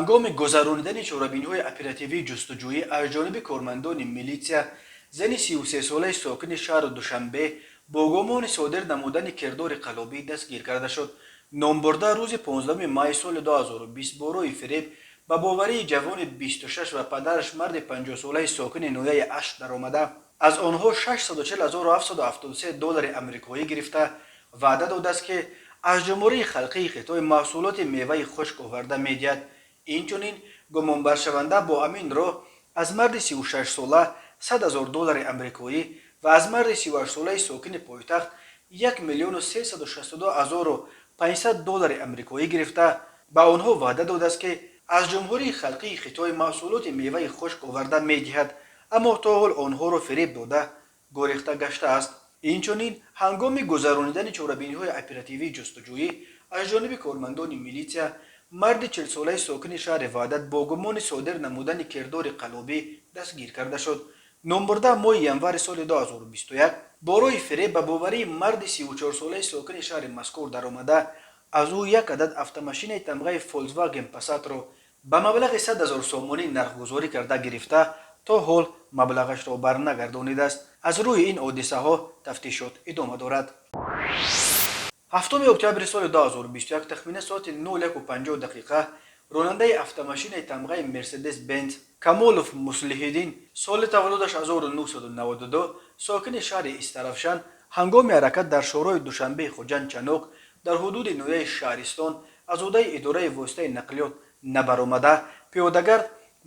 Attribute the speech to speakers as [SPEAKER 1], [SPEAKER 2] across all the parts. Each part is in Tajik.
[SPEAKER 1] Ҳангоми гузаронидани чорабиниҳои оперативии ҷустуҷӯӣ аз ҷониби кормандони милитсия, зани 33-солаи сокини шаҳру Душанбе бо гумони содир намудани кирдори қаллобӣ дастгир карда шуд. Номбурда рӯзи 15 майи соли 2020 бо роҳи фиреб ба боварии ҷавони 26 ва падараш, марди 50-солаи сокини ноҳияи Ашт даромада, аз онҳо 640 773 доллари амрикоӣ гирифта, ваъда додааст, ки аз Ҷумҳурии Халқии Хитой маҳсулоти меваи хушк оварда медиҳад. Инчунин гумонбаршаванда бо ҳамин роҳ аз марди 36-сола 100 000 доллари амрикоӣ ва аз марди 38-солаи сокини пойтахт 1 362 500 доллари амрикоӣ гирифта, ба онҳо ваъда додааст, ки аз Ҷумҳурии Халқии Хитой маҳсулоти меваи хушк оварда медиҳад, аммо то ҳол онҳоро фиреб дода, гурехта гаштааст. Инчунин ҳангоми гузаронидани чорабиниҳои оперативии ҷустуҷӯӣ аз ҷониби кормандони милитсия, марди 40-солаи сокини шаҳри Ваҳдат бо гумони содир намудани кирдори қаллобӣ дастгир карда шуд. Номбурда моҳи январи соли 2021 бо роҳи фиреб ба боварии марди 34-солаи сокини шаҳри мазкур даромада, аз ӯ як адад автомошинаи тамғаи Фольксваген Пассатро ба маблағи 100 000 сомонӣ нархгузорӣ карда гирифта, то ҳол маблағашро барнагардонидааст. Аз рӯи ин ҳодисаҳо тафтишот идома дорад. 7 октябри соли 2021 тахминан соати 01:50 дақиқа ронандаи автомошинаи тамғаи Мерседес Бенз Камолов Муслиҳиддин, соли таваллудаш 1992, сокини шаҳри Истаравшан, ҳангоми ҳаракат дар шоҳроҳи Душанбеи Хуҷанд Чаноқ дар ҳудуди ноҳияи Шаҳристон аз ҳудаи идораи воситаи нақлиёт набаромада, пиёдагард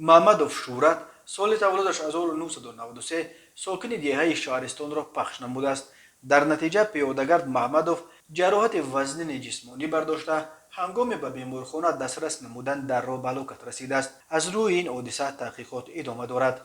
[SPEAKER 1] Маҳмадов Шӯҳрат, соли таваллудаш 1993, сокини деҳаи Шаҳристонро пахш намудааст. Дар натиҷа пиёдагард Маҳмадов ҷароҳати вазнини ҷисмонӣ бардошта, ҳангоми ба беморхона дастрас намудан дар роҳ ба ҳалокат расидааст. Аз рӯи ин ҳодиса таҳқиқот идома дорад.